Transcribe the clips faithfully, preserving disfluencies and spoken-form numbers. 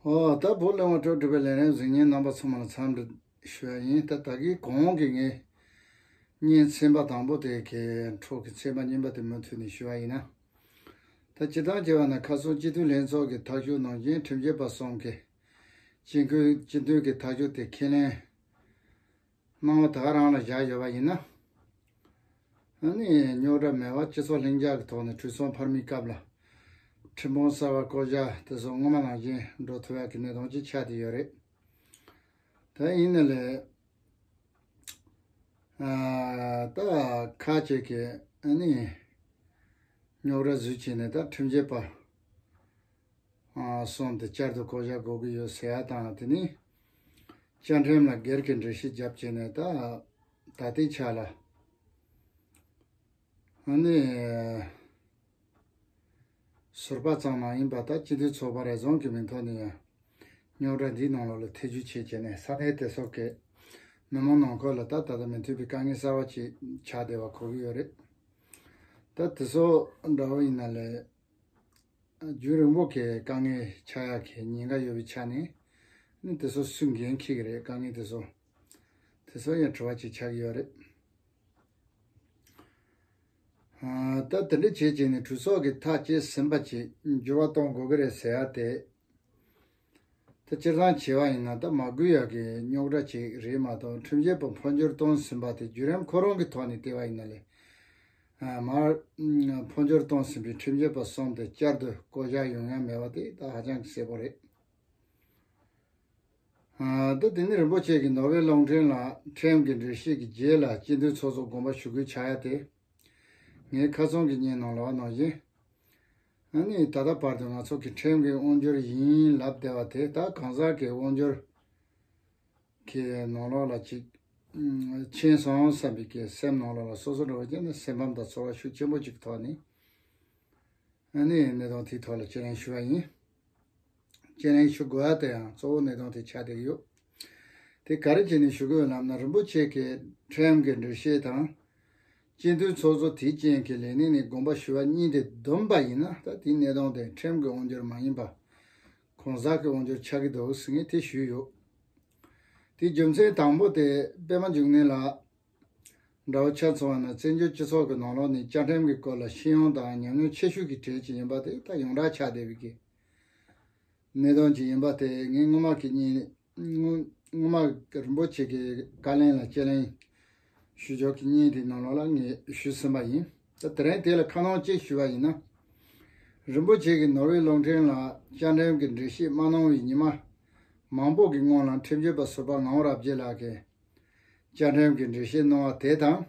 ཨོ། ད་བོད་གླིང་བ་སྤྲོ་སྒྲིག་པའི་ལས་རིམ་གཟིགས་མཁན་རྣམ་པ་ཚང་མ་ལ་འཚམས་འདྲི་ཞུ་བ་ཡིན། ད་ད་གིན་གོང་གི་ངས་བརྙན་ཚན་པ་དང་པོ་དེ་གི་འཕྲོ་གི་ཚན་པ་གཉིས་པ་དེ་མུ་མཐུད་ནས་ཞུ་བ་ཡིན་ན། ད་སྤྱིར་བཏང་བྱས་པ་ན་ཁ་སང་སྤྱི་འཐུས་ལྷན་ཚོགས་ཀྱི་ཐག་གཅོད་ནང་བཞིན་ཁྲིམས་ཞིབ་པ་གསུམ་གྱི་སྤྱི་འཐུས་སྤྱི་འཐུས་ཀྱི་ཐག་གཅོད་དེ་ཁས་ལེན་གནང་བ་ད་ག་རང་ལ་བཞག་ཡོད་པ་ཡིན་ན། ཨ་ནི་རྙོག་དྲ་མེད་པར་སྤྱི་ཚོགས་ལྷིང་འཇགས་ཀྱི་ཐོག་ནས་གྲོས་ཚོགས་འཕར་མའི་སྐབས་ལ་ཁྲིམས་དཔོན་གསར་པ་བསྐོ་བཞག་དེ་ཚོ་སྔོན་མ་ནང་བཞིན་འགྲོ་ཐུབ་ཡག་གི་གནས་སྟངས་ཅིག་ཆགས་བསྡད་ཡོད་རེད། ད་ཡིན་ན་ལས། ཨ། ད་ཁ་ཅིག་གིས་ཨ་ནི་རྙོག་དྲ་བཟོས་བྱས་ནས་ད་ཁྲིམས་ཞིབ་པ་ཨ་གསུམ་དེ་བསྐྱར་དུ་བསྐོ་བཞག་དགོས་ཀྱི་ཡོད་ཟེར་ཡ་དང་། དེ་ནི་བཅའ་ཁྲིམས་ལ་སྒེར་གྱི་འགྲེལ་བཤད་བརྒྱབ་བྱས་ནས་ད་ད་ལྟའི་ཆ་ལ་ཨ་ནི་ཟུར་པ་ཙམ་མ་ཡིན་པ་ད་སྤྱི་འཐུས་ཚོགས་པ་རེ་ཟུང་གི་མིང་ཐོག་ནས་ཡང་རྙོག་དྲ་འདིའི་ནང་ལོགས་ལ་ཐེ་ཇུས་བྱས་བྱས་ནས་ས་གནས་དེ་སོགས་ཀྱི་མི་མང་ནང་ཁུལ་ལ་ད་ད་ལྟ་མི་མཐུན་པའི་དཀའ་ངལ་གསར་པ་ཅིག་ཆགས་བསྡད་པ་གོ་གི་ཡོད་རེད། ད་དེ་ཚོ་འདྲ་བོ་ཡིན་ན་ལས། རྒྱུན་རིང་པོ་གི་དཀའ་ངལ་ཆགས་ཡག་གི་ཉེན་ཁ་ཡོད་པའི་ཆ་ནས་ནི་དེ་ཚོ་སུས་འགན་འཁྱེར་གི་རེད། དཀའ་ངལ་དེ་ཚོ་དེ་ཚོ་ཡང་དྲི་བ་ཅིག་ཆགས་ཀྱི་ཡོད་རེད། ཨ། ད་དེ་འདྲ་བྱས་བྱས་ནས་གྲོས་ཚོགས་ཀྱི་ཐག་བཅད་ཟིན་པ་ཅིག་འགྱུར་བ་གཏོང་དགོས་ཀྱི་རེད་ཟེར་ཡ་དེ། ད་སྤྱིར་བཏང་བྱས་པ་ཡིན་ན་ད་མ་དགོས་ཡག་གི་རྙོག་དྲ་ཅིག་རེད་མ་གཏོགས། ཁྲིམས་ཞིབ་པ་འཕོ་འགྱུར་གཏོང་ཟིན་པ་དེ་བརྒྱུད་རིམ་ཁོ་རང་གི་ཐོག་ནས་བལྟས་པ་ཡིན་ན་ལས། ཨ། མར་འཕོ་འགྱུར་གཏོང་ཟིན་པའི་ཁྲིམས་ཞིབ་པ་གསུམ་དེ་བསྐྱར་དུ་བསྐོ་བཞག་ཡོང་ཡ་མེད་པ་དེ་ད་ཧ་ཅང་གི་གསལ་པོ་རེད། ཨ། ད་དེ་ནི་རིན་པོ་ཆེ་གིས་ནོར་ཝེ་རླུང་འཕྲིན་ལ་ཁྲིམས་ཀྱི་འགྲེལ་བཤད་ཀྱི་རྗེས་ལ་སྤྱི་འཐུས་ཚོགས་གཙོ་དགོངས་པ་ཞུ་དགོས་ཆགས་ཡ་དེ། ངས་ཁ་སང་གི་བརྙན་ནང་ལབ་པ་ནང་བཞིན། ཨ་ནི་ད་ལྟ་བར་དུ་ང་ཚོ་གི་ཁྲིམས་ཀྱི་དབང་སྒྱུར་ཡིན་ལབ་བསྡད་པ་དེ་ད་གང་ཟག་གི་དབང་སྒྱུར་གྱི་ནང་ལོགས་ལ་ཅིག་ཕྱིན་སོང་བསམ་པའི་གི་སེམས་ནང་ལོགས་ལ་སོ་སོ་འདྲ་བོ་ཅིག་ནི་སེམས་ཕམ་དང་ཚོར་བ་ཤུགས་ཆེན་པོ་ཅིག་ཐོག་ནས། ཨ་ནི་གནད་དོན་དེའི་ཐོག་ལ་དཔྱད་གླེང་ཞུ་བ་ཡིན། དཔྱད་གླེང་ཞུ་དགོས་པ་དེ་ཡང་གཙོ་བོ་གནད་དོན་དེ་ཆགས་བསྡད་ཡོད། དེ་ག་རེ་བྱས་ནས་ཞུ་དགོས་ལབ་ན། རིན་པོ་ཆེ་གིས་ཁྲིམས་ཀྱི་འགྲེལ་བཤད་དང་། སྤྱི་འཐུས་ཚོགས་གཙོ་དེའི་རྐྱེན་གྱིས་ལས་གནས་ནས་དགོངས་པ་ཞུ་བ་གཉིས་དེ་བསྡོམས་པ་ཡིན་ན། ད་དེའི་གནད་དོན་དེ་ཁྲིམས་ཀྱི་དབང་སྒྱུར་མ་ཡིན་པ། གང་ཟག་གི་དབང་སྒྱུར་ཆགས་ཀྱི་འདུག་ཟེར་ངས་དེ་ཞུས་ཡོད། དེའི་རྒྱུ་མཚན་དང་པོ་དེ་པད་མ་འབྱུང་གནས་ལགས་འདྲ་བོ་ཆ་མཚོན་པ་ན། བཙན་བྱོལ་སྤྱི་ཚོགས་ཀྱི་ནང་ལོགས་ནས་བཅའ་ཁྲིམས་ཀྱི་སྐོར་ལ་ཤེས་ཡོན་དང་ཉམས་མྱོང་ཆེ་ཤོས་ཀྱི་གྲས་ཅིག་ཡིན་པ་དེ་ད་ཡོངས་གྲགས་ཆགས་བསྡད་པའི་གི་གནད་དོན་ཅིག་ཡིན་པ་དེ། ངས་སྔོན་མ་གི་གཉིས། སྔོན་སྔོན་མ་རིན་པོ་ཆེ་གི་བཀའ་ལན་ལ་དཔྱད་གླེང་ཞུ་ཕྱོགས་ཀྱི་བརྙན་དེའི་ནང་ལོགས་ལ་ངས་ཞུས་ཟིན་པ་ཡིན། ད་དེ་རིང་དེ་ལ་ཁ་སྣོན་གཅིག་ཞུ་བ་ཡིན་ན། རིན་པོ་ཆེ་གིས་ནོར་ཝེ་རླུང་འཕྲིན་ལ་བཅའ་ཁྲིམས་ཀྱི་འགྲེལ་བཤད་མ་གནང་བའི་ཉི་མ་མང་པོ་གི་སྔོན་ལ་ཁྲིམས་ཞིབ་པ་ཟུར་པ་ངག་དབང་རབ་རྒྱས་ལགས་ཀྱིས་བཅའ་ཁྲིམས་ཀྱི་འགྲེལ་བཤད་གནང་བ་དེ་དང་།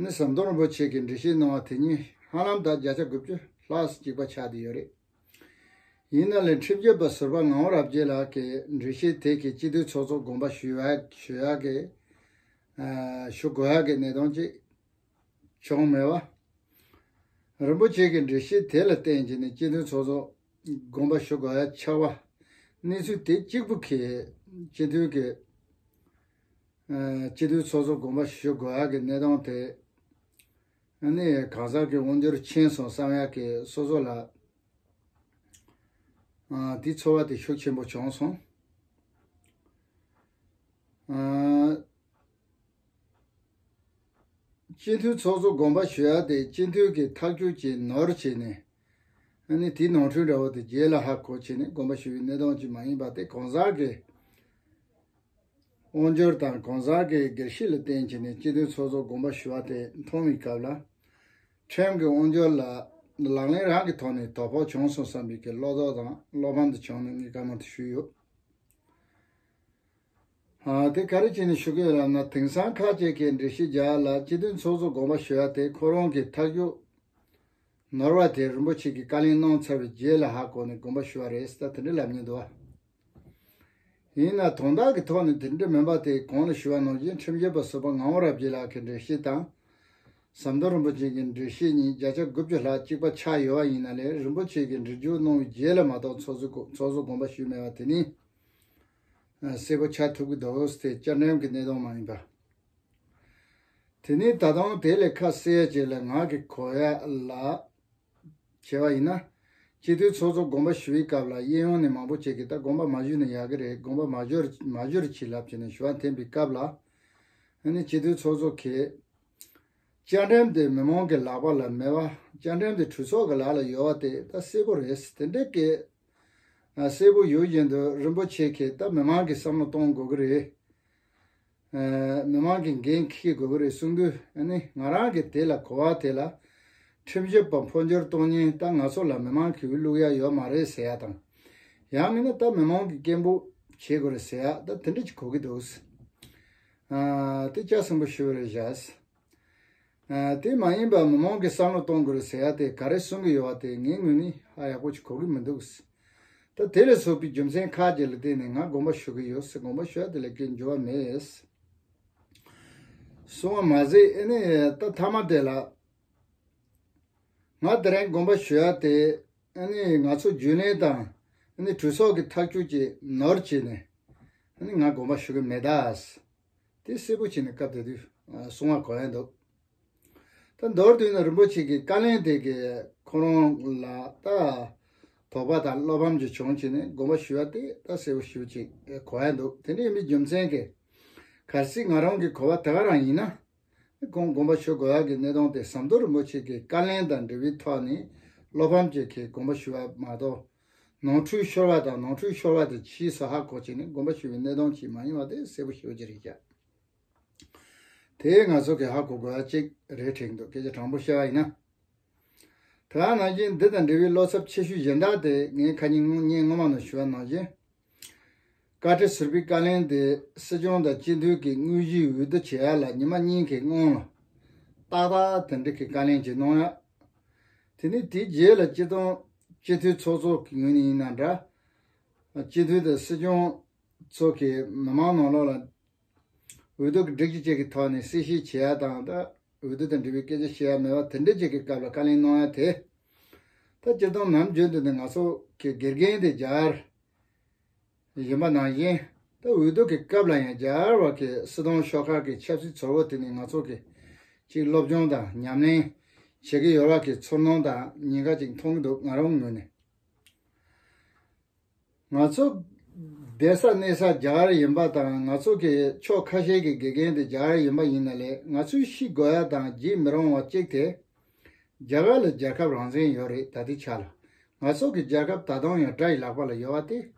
ནི་ཟམ་གདོང་རིན་པོ་ཆེ་གིས་འགྲེལ་བཤད་གནང་བ་དེ་གཉིས་ཧ་ལམ་ད་བརྒྱ་ཆ་དགུ་བཅུ་ལྷག་གཅིག་པ་ཆགས་བསྡད་ཡོད་རེད། ཡིན་ན་ལས་ཁྲིམས་ཞིབ་པ་ཟུར་པ་ངག་དབང་རབ་རྒྱས་ལགས་ཀྱིས་འགྲེལ་བཤད་དེ་གི་སྤྱི་འཐུས་ཚོགས་གཙོ་དགོངས་པ་ཞུ་ཡ་ཞུ་ཡ་གི་ཨ་ཞུ་དགོས་ཡ་གི་གནད་དོན་ཅིག་བྱུང་མེད་པ། རིན་པོ་ཆེ་གི་འགྲེལ་བཤད་དེ་ལ་བརྟེན་བྱས་ནས་སྤྱི་འཐུས་ཚོགས་གཙོ་དགོངས་པ་ཞུ་དགོས་ཡ་ཆགས་པ། གནས་ཚུལ་དེ་གཅིག་པུ་གིས་སྤྱི་འཐུས་ཀྱི་ཨ་སྤྱི་འཐུས་ཚོགས་གཙོ་དགོངས་པ་ཞུ་དགོས་ཡ་གི་གནད་དོན་དེ། ཨ་ནི་གང་ཟག་གི་དབང་སྒྱུར་ཕྱིན་སོང་བསམ་ཡག་གི་སོ་སོ་ལ་ཨ་དེ་ཚོར་བ་དེ་ཤུགས་ཆེན་པོ་བྱུང་སོང་། ཨ་སྤྱི་འཐུས་ཚོགས་གཙོ་དགོངས་པ་ཞུ་ཡ་དེ་སྤྱི་འཐུས་ཀྱི་ཐག་གཅོད་ཀྱིས་ནོར་བྱས་ནས། ཨ་ནི་དེའི་ནོར་འཁྲུལ་འདྲ་བོ་དེ་རྗེས་ལ་ཧ་གོ་བྱས་ནས་དགོངས་པ་ཞུ་བའི་གནད་དོན་ཅིག་མ་ཡིན་པ་དེ། གང་ཟག་གི་དབང་སྒྱུར་དང་གང་ཟག་གི་སྒེར་གཤིས་ལ་བརྟེན་བྱས་ནས་སྤྱི་འཐུས་ཚོགས་གཙོ་དགོངས་པ་ཞུ་བ་དེ་མཐོང་བའི་སྐབས་ལ། ཁྲིམས་ཀྱི་དབང་སྒྱུར་ལ་ལག་ལེན་རང་གི་ཐོག་ནས་དོ་ཕོག་བྱུང་སོང་བསམ་པའི་གི་བློ་དོགས་དང་བློ་ཕམ་དེ་བྱུང་ནས་ངས་བཀའ་མོལ་དེ་ཞུས་ཡོད། ཨ་དེ་ག་རེ་བྱས་ནས་ཞུ་གི་ཡོད་ལབ་ན། དེང་སང་ཁག་ཅིག་གིས་འགྲེལ་བཤད་རྒྱག་ཡ་ལ་སྤྱི་འཐུས་ཚོགས་གཙོ་དགོངས་པ་ཞུ་ཡ་དེ་ཁོ་རང་གི་ཐག་གཅོད་ནོར་བ་དེ་རིན་པོ་ཆེ་གིས་བཀའ་ལན་གནང་ཚར་བའི་རྗེས་ལ་ཧ་གོ་ནས་དགོངས་པ་ཞུ་བ་རེད་ཟེར་ད་དེ་འདྲ་ལབ་མཁན་འདུག་བ། ཡིན་ན་དོན་དག་གི་ཐོག་ནས་དེ་འདྲ་མིན་པ་དེ་གོང་ལ་ཞུས་པ་ནང་བཞིན་ཁྲིམས་ཞིབ་པ་ཟུར་པ་ངག་དབང་རབ་རྒྱས་ལགས་ཀྱི་འགྲེལ་བཤད་དང་། ཟམ་གདོང་རིན་པོ་ཆེ་གི་འགྲེལ་བཤད་གཉིས་བརྒྱ་ཆ་དགུ་བཅུ་ལྷག་གཅིག་པ་ཆགས་ཡོད་པ་ཡིན་ན་ལས། རིན་པོ་ཆེ་གིས་འགྲེལ་བརྗོད་གནང་བའི་རྗེས་ལ་མ་གཏོགས་ཚོགས་གཙོ་ཚོགས་གཙོ་དགོངས་པ་ཞུས་མེད་པ་དེ་ནི་གསལ་པོ་ཆགས་ཐུབ་ཀྱི་འདུག་དེ་བཅའ་ཁྲིམས་ཀྱི་གནད་དོན་མ་ཡིན་པ། དེ་ནས་ད་དུང་དེ་ལས་ཁ་གསལ་ཅིག་ལ་ང་གིས་གོ་ཡ་ལ་བྱས་པ་ཡིན་ན། སྤྱི་འཐུས་ཚོགས་གཙོ་དགོངས་པ་ཞུ་བའི་སྐབས་ལ་གཡས་གཡོན་ནས་མང་པོ་ཅིག་གིས་ད་དགོངས་པ་མ་ཞུས་ན་ཡག་གི་རེད། དགོངས་པ་མ་ཞུ་མ་ཞུ་རོགས་བྱེད་ལབ་བྱས་ནས་ཞུ་བ་འཐེན་པའི་སྐབས་ལ། ཨ་ནི་སྤྱི་འཐུས་ཚོགས་གཙོ་གིས། བཅའ་ཁྲིམས་དེ་མི་མང་གི་ལག་པ་ལ་མེད་པ། བཅའ་ཁྲིམས་དེ་གྲོས་ཚོགས་ཀྱི་ལག་ལ་ཡོད་པ་དེ་ད་གསལ་པོ་རེད། དེ་འདྲ་གི་གསལ་པོ་ཡོད་བཞིན་དུ་རིན་པོ་ཆེ་གིས་ད་མི་མང་གི་བསམ་བློ་གཏོང་དགོས་ཀྱི་རེད། མི་མང་གི་འགན་འཁྱེར་དགོས་ཀྱི་རེད་གསུང་དུས། ཨ་ནི་ང་རང་གི་དེ་ལ་གོ་བ་དེ་ལ། ཁྲིམས་ཞིབ་པ་འཕོ་འགྱུར་གཏོང་མཁན་ད་ང་ཚོ་ལ་མི་མང་གིས་བླུག་ཡ་ཡོད་མ་རེད་ཟེར་ཡ་དང་། ཡང་མིན་ན་ད་མི་མང་གི་སྐད་འབོད་བྱེད་དགོས་རེད་ཟེར་ཡ་ད་དེ་འདྲ་ཅིག་གོ་གི་འདུག་ཨ། དེ་ལྕགས་ཟིན་པོ་ཞུ་བ་རེད་བཞག་ཨ། དེ་མ་ཡིན་པ་མི་མང་གི་བསམ་བློ་གཏོང་དགོས་རེད་ཟེར་ཡ་དེ་ག་རེ་གསུང་གི་ཡོད་པ་དེ་ངའི་ངོས་ནས་ཧ་ཡག་པོ་ཅིག་གོ་གི་མི་འདུག་ད་དེ་ལས་བཟོས་པའི་རྒྱུ་མཚན་ཁག་ཅིག་ལ་བརྟེན་ནས་ང་དགོངས་པ་ཞུ་གི་ཡོད་ཟེར། དགོངས་པ་ཞུ་ཡ་དེ་ལས་སྐྱོན་འགྱུར་བ་མེད། སོང་བ་མ་ཟད། ཨ་ནི་ད་མཐའ་མ་དེ་ལ་ང་དེ་རིང་དགོངས་པ་ཞུ་ཡ་དེ། ཨ་ནི་ང་ཚོ་རྒྱུན་ལས་དང་ཨ་ནི་གྲོས་ཚོགས་ཀྱི་ཐག་གཅོད་ཀྱི་ནོར་བྱས་ནས། ཨ་ནི་ང་དགོངས་པ་ཞུ་གི་མེད་ད། དེ་གསལ་པོ་བྱས་ནས་སྐབས་དེ་དུས་གསུང་བ་གོ་ཡ་འདུག་ད་མདོར་བསྡུས་ན་རིན་པོ་ཆེ་གི་བཀའ་ལན་དེ་གི་ཁོ་རང་ལ་ད་དོགས་པ་དང་བློ་ཕམ་ཅིག་བྱུང་བྱས་ནས་དགོངས་པ་ཞུ་བ་དེ་ད་གསལ་པོ་ཞེ་པོ་ཅིག་གོ་ཡ་འདུག་དེ་འདྲ་ཡིན་པའི་རྒྱུ་མཚན་གྱིས། གལ་སྲིད་ང་རང་གི་གོ་བ་དེ་ག་རང་ཡིན་ན། ཁོང་དགོངས་པ་ཞུ་དགོས་ཡ་གི་གནད་དོན་དེ་ཟམ་གདོང་རིན་པོ་ཆེ་གི་བཀའ་ལན་དང་འབྲེལ་བའི་ཐོག་ནས་བློ་ཕམ་ཅིག་གིས་དགོངས་པ་ཞུ་བ་མ་གཏོགས། ནོར་འཁྲུལ་ཤོར་བ་དང་ནོར་འཁྲུལ་ཤོར་བ་དེ་ཕྱིས་སུ་ཧ་གོ་བྱས་ནས་དགོངས་པ་ཞུ་བའི་གནད་དོན་ཅིག་མ་ཡིན་པ་དེ་གསལ་པོ་ཞེ་པོ་ཅིག་རེད་ཤག་དེ་ང་ཚོ་གི་ཧ་གོ་དགོས་ཡ་གཅིག་རེད་དྲན་འདུག་སྐད་ཆ་དྲང་པོ་བཤད་པ་ཡིན་ན། དེ་ནང་བཞིན་འདི་དང་འབྲེལ་བའི་བློ་འཚབ་ཆེ་ཤོས་གཞན་དག་དེ་ངས་ཁ་ཉིན་སྔོན་ངས་སྔོན་མ་ནས་ཞུ་བ་ནང་བཞིན། བཀའ་ཁྲི་ཟུར་པའི་བཀའ་ལན་དེ་སྲིད་སྐྱོང་དང་སྤྱི་འཐུས་ཀྱི་དངོས་གཞིའི་འོས་བསྡུ་བྱེད་ཡ་ལ་ཉི་མ་གཉིས་ཀྱི་སྔོན་ལ་ཏག་ཏག་དེ་འདྲ་གི་བཀའ་ལན་ཅིག་གནང་ཡ། དེ་ནས་དེའི་རྗེས་ལ་སྤྱི་དང་སྤྱི་འཐུས་ཚོགས་གཙོ་གི་ངོས་ནས་ཡིན་ན་འདྲ། སྤྱི་འཐུས་དང་སྲིད་སྐྱོང་ཚོ་གིས་མི་མང་ནང་ལོགས་ལ་འོས་བསྡུ་གི་སྒྲིག་གཞི་བཅས་ཀྱི་ཐོག་ནས་གསལ་བཤད་བྱེད་ཡ་དང་། ད་འོས་བསྡུ་དང་འབྲེལ་བའི་སྐད་ཆ་བཤད་ཡ་མེད་པ་དེ་འདྲ་བཅས་ཀྱི་སྐབས་ལ་བཀའ་ལན་གནང་ཡ་དེ། ད་སྤྱིར་བཏང་ནམ་རྒྱུན་དུ་ནི་ང་ཚོ་གི་དགེ་རྒན་དེ་རྒྱ་གར་ཡིན་པ་ནང་བཞིན། ད་འོས་བསྡུ་གི་སྐབས་ལ་ཡང་རྒྱ་གར་བ་གི་སྲིད་དོན་ཤོག་ཁག་གི་ཆབ་སྲིད་ཚོར་བ་དེ་ནི་ང་ཚོ་གི་ཅིག་སློབ་སྦྱོང་དང་ཉམས་ལེན་བྱེད་ཀྱི་ཡོད་པ་གི་ཚོར་སྣང་དང་ཉེན་ཁ་ཅིག་མཐོང་གི་འདུག་ང་རང་ངོས་ནས། ང་ཚོ་བསྡད་ས་གནས་ས་རྒྱ་གར་ཡིན་པ་དང་། ང་ཚོ་གི་ཕྱོགས་ཁ་ཤས་ཀྱི་དགེ་རྒན་དེ་རྒྱ་གར་ཡིན་པ་ཡིན་ན་ལས། ང་ཚོས་ཤེས་དགོས་ཡ་དང་བརྗེད་མི་རུང་བ་གཅིག་དེ། རྒྱ་གར་ལ་རྒྱལ་ཁབ་རང་བཙན་ཡོད་རེད། ད་ལྟའི་ཆ་ལ་ང་ཚོ་གི་རྒྱལ་ཁབ་ད་དུང་ཡང་དགྲ་ཡི་ལག་པ་ལ་ཡོད་པ་དེ་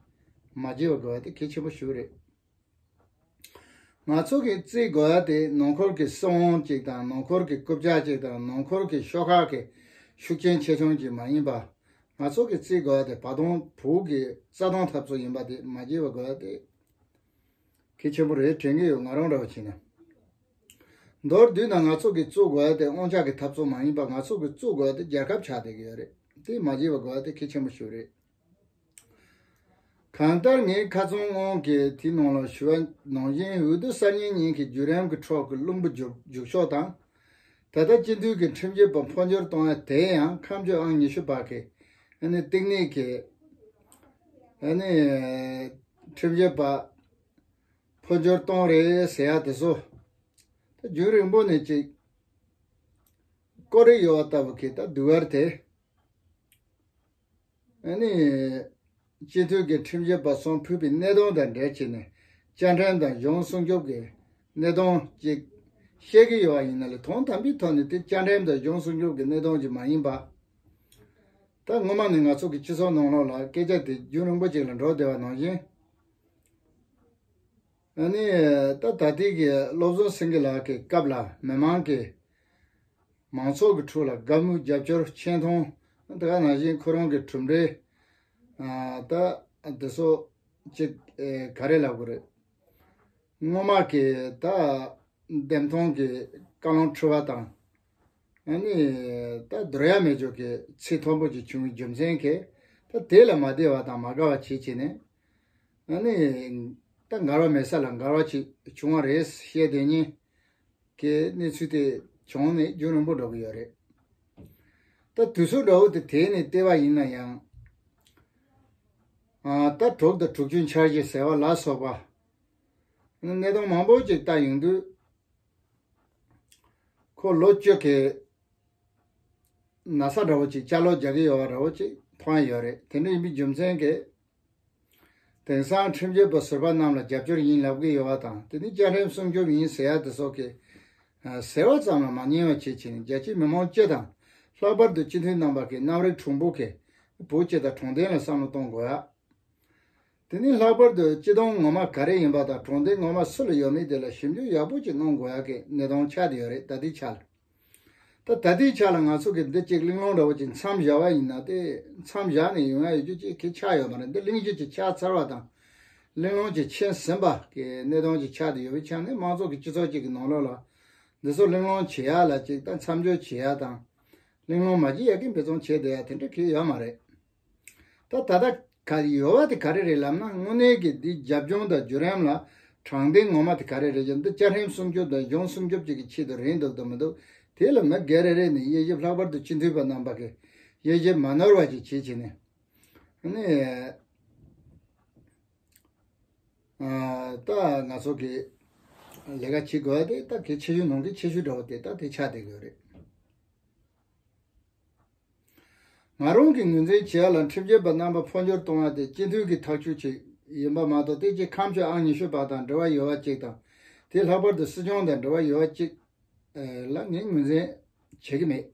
མ་བརྗེད་པ་དགོས་པ་དེ་གལ་ཆེན་པོ་ཞིག་རེད། ང་ཚོ་གི་བརྩི་དགོས་ཡ་དེ་ནང་ཁུལ་གྱི་སྲིད་དབང་ཅིག་དང་། ནང་ཁུལ་གྱི་རྐུབ་བཀྱག་ཅིག་དང་། ནང་ཁུལ་གྱི་ཤོག་ཁག་གི་ཤུགས་རྐྱེན་ཆེ་ཆུང་ཅིག་མ་ཡིན་པ། ང་ཚོ་གི་བརྩི་དགོས་ཡ་དེ་བར་སྟོང་བོད་ཀྱི་རྩ་དོན་འཐབ་རྩོད་ཡིན་པ་དེ་མ་བརྗེད་པ་དགོས་ཡ་དེ་གལ་ཆེན་པོ་རེད་དྲན་གྱི་ཡོད། ང་རང་འདྲ་བ་བྱས་ན། མདོར་བསྡུས་ན་ང་ཚོ་གི་བརྩི་དགོས་ཡ་དེ་དབང་ཆ་གི་འཐབ་རྩོད་མ་ཡིན་པ། ང་ཚོ་གི་བརྩི་དགོས་ཡ་དེ་རྒྱལ་ཁབ་ཆགས་བསྡད་ཀྱི་ཡོད་རེད། དེ་མ་བརྗེད་པ་དགོས་ཡ་དེ་གལ་ཆེན་པོ་ཞིག་རེད། གང་ལྟར་ངས་ཁ་སང་སྔོན་གྱི་དེའི་ནང་ལ་ཞུ་བ་ནང་བཞིན། འོས་བསྡུ་གསར་རྙིང་གཉིས་ཀྱི་བརྒྱུད་རིམ་གྱི་ཁྲོད་ཀྱི་རླུང་བུ་རྒྱུག་རྒྱུག་ཕྱོགས་དང་། ད་ལྟ་སྤྱི་འཐུས་ཀྱི་ཁྲིམས་ཞིབ་པ་འཕོ་འགྱུར་གཏོང་ཡ་དེ་ཡང་ཁ་མཆུ་ཨང་ཉི་ཤུ་པ་གི་ཨ་ནི་བསྟི་གནས་ཀྱི་ཨ་ནི་ཁྲིམས་ཞིབ་པ་འཕོ་འགྱུར་གཏོང་རེད་ཟེར་ཡ་དེ་ཚོ། ད་རྒྱུན་རིང་པོ་ནས་ཅིག་བསྐོར་རེ་ཡོད་པ་ལྟ་བུ་གི་ད་དུས་བར་དེ། ཨ་ནི། སྤྱི་འཐུས་ཀྱི་ཁྲིམས་ཞིབ་པ་གསུམ་ཕུད་པའི་གནད་དོན་དང་འབྲེལ་བྱས་ནས། བཅའ་ཁྲིམས་དང་གཞུང་སྲུང་སྐྱོབ་ཀྱི་གནད་དོན་ཅིག་བཤད་ཀྱི་ཡོད་པ་ཡིན་ན་ལས། དོན་དམ་པའི་ཐོག་ནས་དེ་བཅའ་ཁྲིམས་དང་གཞུང་སྲུང་སྐྱོབ་ཀྱི་གནད་དོན་ཅིག་མ་ཡིན་པ། ད་སྔོན་མ་ནས་ང་ཚོ་གི་སྤྱི་ཚོགས་ནང་ལོགས་ལ་སྐད་ཆ་དེ་རྒྱུན་རིང་པོ་ཅིག་ལ་འགྲོ་བསྡད་པ་ནང་བཞིན། ཨ་ནི། ད་ད་ལྟའི་གི་བློ་བཟང་སེང་གེ་ལགས་ཀྱི་སྐབས་ལ་མི་མང་གིས་མང་ཚོགས་ཀྱི་ཁྲོད་ལ་དགའ་མོས་རྒྱབ་སྐྱོར་ཆེ་མཐོང་། དེ་ག་ནང་བཞིན་ཁོ་རང་གི་གྲུབ་འབྲས། ཨ། ད་དེ་ཚོ་ཅིག་ཨེ། ག་རེ་ལབ་དགོས་རེད། སྔོན་མ་གི་ད་འདེམས་ཐོན་གྱི་བཀའ་བློན་ཁྲི་པ་དང་། ཨ་ནི་ད་བསྡུར་ཡ་མེད་ཅོག་གི་ཚད་མཐོན་པོ་ཅིག་བྱུང་བའི་རྒྱུ་མཚན་གྱིས། ད་དེ་ལ་མ་བདེ་བ་དང་མ་དགའ་བ་བྱེད་བྱས་ནས། ཨ་ནི་ད་འགལ་བ་མེད་ས་ལ་འགལ་བ་ཅིག་བྱུང་བ་རེད་བཤད་དེ་ཉིན། གི་གནས་ཚུལ་དེ་བྱུང་ནས་རྒྱུན་རིང་པོ་འགྲོ་གི་ཡོད་རེད། ད་དུས་ཚོད་འདྲ་བོ་དེ་དེད་ནས་བལྟས་པ་ཡིན་ན་ཡང་། ཨ། ད་དྲུག་དང་དྲུག་ཅུ་འཆར་གཞི་ཟེར་བ་ལ་སོགས་པ། གནད་དོན་མང་པོ་ཅིག་ལྟ་ཡོང་དུས། ཁོ་ལོ་བཅུ་གི་ན་ཚ་འདྲ་བོ་ཅིག་བསྐྱར་ལོག་རྒྱག་གི་ཡོད་པ་འདྲ་བོ་ཅིག་ འཕངས་ཡོད་རེད། དེ་འདྲ་ཡིན་པའི་རྒྱུ་མཚན་གྱིས། དེང་སང་ཁྲིམས་རྒྱུད་པ་ཟུར་པ་རྣམས་ལ་རྒྱབ་སྐྱོར་ཡིན་ལབ་ཀྱི་ཡོད་པ་དང་། དེ་ནི་བཅའ་ཁྲིམས་སྲུང་སྐྱོབ་ཡིན་ཟེར་ཡ་དེ་སོགས་ཀྱི་ཨ་ཟེར་བ་ཙམ་ལ་མ་ཉན་པ་བྱེད་བྱས་ནས། རྒྱ་ཆེའི་མི་མང་སྤྱི་དང་། ལྷག་པར་དུ་སྤྱི་འཐུས་རྣམ་པ་གིས་གནམ་རིག་གྲོང་པོ་གི་བོད་སྤྱི་དང་གྲོང་རྡལ་ལ་བསམ་བློ་གཏོང་དགོས་ཡ། དེ་ནི་ལྷག་པར་དུ་སྤྱི་དོན་ངོ་མ་ག་རེ་ཡིན་པ་དང་། གྲོང་སྡེ་ངོ་མ་སུ་ལ་ཡོད་མེད་དེ་ལ་ཞིབ་འཇུག་ཡག་པོ་ཅིག་གནང་དགོས་ཡག་གི་གནས་སྟངས་ཆགས་བསྡད་ཡོད་རེད། ད་ལྟའི་ཆ་ལ། ད་ད་ལྟའི་ཆ་ལ་ང་ཚོ་གི་འདི་གཅིག་གླེང་སློང་འདྲ་བོ་ཅིག་མཚམས་བཞག་པ་ཡིན་ན། དེ་མཚམས་བཞག་ནས་ཡོང་ཡ་ཡོད་རྒྱུ་ཅིག་གི་ཆགས་ཡོད་མ་རེད། འདི་གླེང་གཞི་ཅིག་ཆགས་ཚར་བ་དང་། གླེང་སློང་ཅིག་ཕྱིན་ཟིན་པ་གི་གནས་སྟངས་ཅིག་ཆགས་བསྡད་ཡོད་པའི་ཆ་ནས། མང་ཚོགས་ཀྱི་སྤྱི་ཚོགས་ཅིག་གི་ནང་ལོགས་ལ་འདི་ཚོ་གླེང་སློང་བྱེད་ཡ་ལ་ཅིག་ད་མཚམས་སྦྱོར་བྱེད་ཡ་དང་། གླེང་སློང་མ་བྱེད་ཡ་གི་འབད་བརྩོན་བྱས་བསྡད་ཡ་དེ་འདྲ་གི་ཡོད་མ་རེད། ད་ད་ལྟ་ག་ཡོད་པ་དེ་ག་རེ་རེད་ལབ་ན། དངོས་གནས་ཀྱི་འདི་རྒྱབ་ལྗོངས་དང་བརྒྱུད་རིམ་ལ་དྲང་བདེན་ངོ་མ་དེ་ག་རེ་རེད་ཀྱང་། འདི་བཅའ་ཁྲིམས་སྲུང་སྐྱོབ་དང་གཞུང་སྲུང་སྐྱོབ་ཅིག་གི་ཆེད་དུ་རེད་འདུག་དང་མི་འདུག་དེ་ལ་མི་སྒེར་རེ་རེ་ནས་དབྱེ་ཞིབ། ལྷག་པར་དུ་སྤྱི་འཐུས་པ་རྣམ་པ་གིས་དབྱེ་ཞིབ་མ་ནོར་བ་ཅིག་བྱེད་བྱས་ནས། ཨ་ནི་ཨ་ད་ང་ཚོ་གི་ལས་ཀ་བྱེད་དགོས་པ་དེ་ད་གལ་ཆེ་ཤོས་ནང་གི་ཆེ་ཤོས་འདྲ་བོ་དེ་ད་དེ་ཆགས་བསྡད་ཀྱི་ཡོད་རེད། ང་རང་གི་ངོས་འཛིན་བྱེད་ཡ་ལ། ཁྲིམས་རྒྱུད་པ་རྣམ་པ་འཕོ་འགྱུར་གཏོང་ཡ་དེ་སྤྱི་འཐུས་ཀྱི་ཐག་གཅོད་ཅིག་ཡིན་པ་མ་གཏོགས། དེ་རྗེས་ཁམས་སྤྱི་ཨང་ཉི་ཤུ་པ་དང་འབྲེལ་བ་ཡོད་པ་ཅིག་དང་། དེ་ལྷག་པར་དུ་སྲིད་སྐྱོང་དང་འབྲེལ་བ་ཡོད་པ་ཅིག་ལ་ངས་ངོས་འཛིན་བྱེད་ཀྱི་མེད།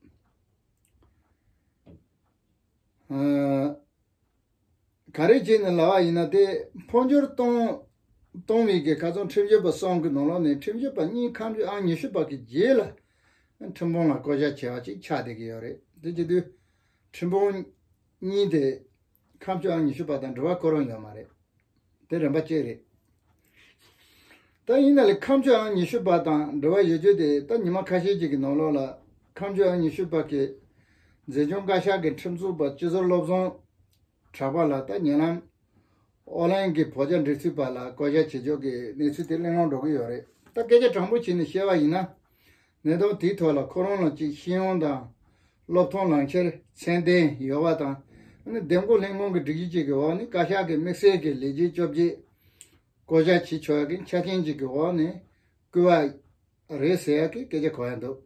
ག་རེ་བྱས་ནས་ལབ་པ་ཡིན་ན། དེ་འཕོ་འགྱུར་གཏོང་གཏོང་བའི་གི་ཁ་སང་ཁྲིམས་ཞིབ་པ་གསུམ་གི་ནང་ལོགས་ནས། ཁྲིམས་ཞིབ་པ་གཉིས་ཁམས་ཕྱོགས་ཨང་ཉི་ཤུ་པ་གི་རྗེས་ལ་ཁྲིམས་དཔོན་ལ་བསྐོ་གཞག་བྱས་པ་ཅིག་ཆགས་བསྡད་ཀྱི་ཡོད་རེད། དེ་བྱེད་དུས་ཁྲིམས་དཔོན་གཉིས་དེ་ཁམས་ཕྱོགས་ཨང་ཉི་ཤུ་པ་དང་འབྲེལ་བ་ཁོ་རང་ཡོད་མ་རེད། དེ་རིམ་པ་གཅིག་རེད། ད་ཡིན་ན་ལས་ཁམས་ཕྱོགས་ཨང་ཉི་ཤུ་པ་དང་འབྲེལ་བ་ཡོད་རྒྱུ་དེ། ད་ཉི་མ་ཁ་ཤས་ཅིག་གི་ནང་ལོགས་ལ་ཁམས་ཕྱོགས་ཨང་ཉི་ཤུ་པ་གི་འཛིན་སྐྱོང་བཀའ་ཤག་གི་ཁྲིམས་བཟོ་པ་སྤྱི་ཟུར་བློ་བཟང་གྲགས་པ་ལགས། ད་ཉེ་ལམ་ཨོ་གླིང་གི་བོད་རྒྱ་འབྲེལ་མཐུད་པ་ལ་བསྐོ་གཞག་བྱེད་ཕྱོགས་ཀྱི་གནས་ཚུལ་དེ་གླེང་སློང་འགྲོ་གི་ཡོད་རེད། ད་སྐད་ཆ་དྲང་པོ་བྱས་ནས་བཤད་པ་ཡིན་ན། གནད་དོན་དེའི་ཐོག་ལ་ཁོ་རང་ལ་ཅིག་ཤེས་ཡོན་དང་སློབ་སྟོན་ལག་ཁྱེར་ཚད་ལྡན་ཡོད་པ་དང་། ཨ་ནི་འདེམས་བསྐོ་ལྷན་ཁང་གི་སྒྲིག་གཞི་ཅིག་གི་འོག་ནས་བཀའ་ཤག་གི་དམིགས་བསལ་གྱི་ལས་བྱེད་བཅོ་བརྒྱད་བསྐོ་གཞག་བྱེད་ཆོག་ཡ་གི་ཆ་རྐྱེན་ཅིག་གི་འོག་ནས་བསྐོས་པ་རེད་ཟེར་ཡ་གི་སྐད་ཆ་གོ་ཡ་འདུག་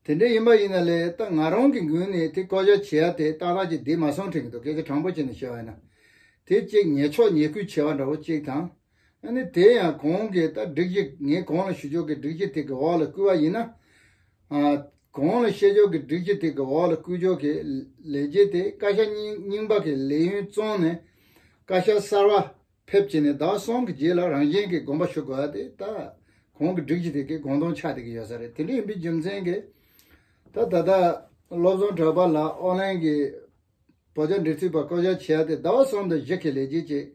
དེ་འདྲ་ཡིན་པ་ཡིན་ན་ལས། ད་ང་རང་གི་ངོས་ནས་དེ་བསྐོ་གཞག་བྱེད་ཡ་དེ་ཏག་ཏག་ཅིག་བསྡད་མ་སོང་དྲན་གྱི་འདུག་སྐད་ཆ་དྲང་པོ་བྱས་ནས་བཤད་པ་ཡིན་ན། དེ་གཅིག་ཉེས་ཆོག་ཉེས་ཁུལ་བྱས་པ་འདྲ་བོ་གཅིག་དང་། ཨ་ནི་དེ་ཡང་གོང་གི་ད་སྒྲིག་གཞི། ངས་གོང་ལ་ཞུ་ཕྱོགས་ཀྱི་སྒྲིག་གཞི་དེ་གི་འོག་ལ་བསྐོས་པ་ཡིན་ན། ཨ། གོང་ལ་བཤད་ཕྱོགས་ཀྱི་སྒྲིག་གཞི་དེ་གི་འོག་ལ་བསྐོས་ཕྱོགས་ཀྱི་ལས་བྱེད་དེ་བཀའ་ཤག་རྙིང་རྙིང་པ་གི་ལས་ཡུན་བཙོངས་ནས། བཀའ་ཤག་གསར་པ་ཕེབས་བྱས་ནས་ཟླ་བ་གསུམ་གྱི་རྗེས་ལ་རང་བཞིན་གྱི་དགོངས་པ་ཞུ་དགོས་པ་དེ། ད་གོང་གི་སྒྲིག་གཞི་དེ་གི་དགོངས་དོན་ཆགས་བསྡད་ཀྱི་ཡོད་ས་རེད། དེ་འདྲ་ཡིན་པའི་རྒྱུ་མཚན་གྱིས། ད་ད་ལྟ་བློ་བཟང་གྲགས་པ་ལགས་ཨོ་གླིང་གི་བོད་རྒྱ་འབྲེལ་མཐུད་པ་བསྐོ་གཞག་བྱས་ཏེ་ཟླ་བ་གསུམ་དང་བཞི་གི་ལས་བྱེད་ཅིག་